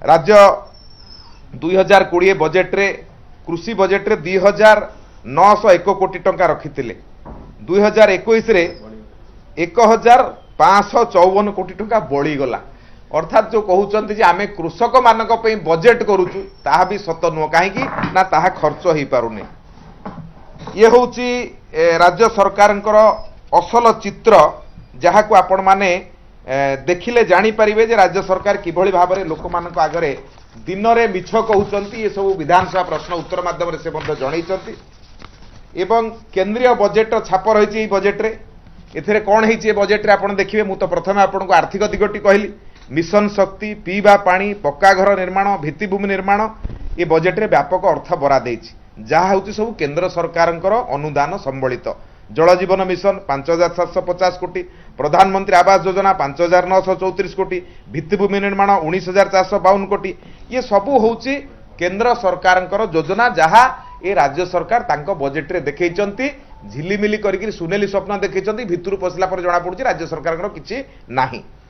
ରାଜ୍ୟ 2020 ବଜେଟ୍ରେ, କୃଷି ବଜେଟ୍ରେ 2901 କୋଟି ଟଙ୍କା ରଖିଥିଲେ। 2021ରେ 1554 କୋଟି ଟଙ୍କା ବଳିଗଲା। ଅର୍ଥାତ୍ ଯେଉଁ କହୁଛନ୍ତି ଯେ ଆମେ କୃଷକମାନଙ୍କ ପାଇଁ ବଜେଟ୍ କରୁଛୁ, ତାହା ବି ସତ ନୁହଁ। କାହିଁକି ନା ତାହା ଖର୍ଚ୍ଚ ହେଇପାରୁନି। ଇଏ ହେଉଛି ରାଜ୍ୟ ସରକାରଙ୍କର ଅସଲ ଚିତ୍ର, ଯାହାକୁ ଆପଣମାନେ ଦେଖିଲେ ଜାଣିପାରିବେ ଯେ ରାଜ୍ୟ ସରକାର କିଭଳି ଭାବରେ ଲୋକମାନଙ୍କ ଆଗରେ ଦିନରେ ମିଛ କହୁଛନ୍ତି। ଏସବୁ ବିଧାନସଭା ପ୍ରଶ୍ନ ଉତ୍ତର ମାଧ୍ୟମରେ ସେ ମଧ୍ୟ ଜଣେଇଛନ୍ତି। ଏବଂ କେନ୍ଦ୍ରୀୟ ବଜେଟର ଛାପ ରହିଛି ଏଇ ବଜେଟରେ। ଏଥିରେ କ'ଣ ହେଇଛି ଏ ବଜେଟରେ ଆପଣ ଦେଖିବେ। ମୁଁ ତ ପ୍ରଥମେ ଆପଣଙ୍କୁ ଆର୍ଥିକ ଦିଗଟି କହିଲି। ମିଶନ ଶକ୍ତି, ପିଇବା ପାଣି, ପକ୍କା ଘର ନିର୍ମାଣ, ଭିତ୍ତିଭୂମି ନିର୍ମାଣ, ଏ ବଜେଟରେ ବ୍ୟାପକ ଅର୍ଥ ବରାଦ ହେଇଛି, ଯାହା ହେଉଛି ସବୁ କେନ୍ଦ୍ର ସରକାରଙ୍କର ଅନୁଦାନ ସମ୍ବଳିତ। ଜଳ ଜୀବନ ମିଶନ 5750 କୋଟି, ପ୍ରଧାନମନ୍ତ୍ରୀ ଆବାସ ଯୋଜନା 5934 କୋଟି, ଭିତ୍ତିଭୂମି ନିର୍ମାଣ 19,452 କୋଟି। ଇଏ ସବୁ ହେଉଛି କେନ୍ଦ୍ର ସରକାରଙ୍କର ଯୋଜନା, ଯାହା ଏ ରାଜ୍ୟ ସରକାର ତାଙ୍କ ବଜେଟରେ ଦେଖେଇଛନ୍ତି। ଝିଲିମିଲି କରିକି ସୁନେଲି ସ୍ୱପ୍ନ ଦେଖେଇଛନ୍ତି। ଭିତରୁ ପଶିଲା ପରେ ଜଣାପଡୁଛି ରାଜ୍ୟ ସରକାରଙ୍କର କିଛି ନାହିଁ।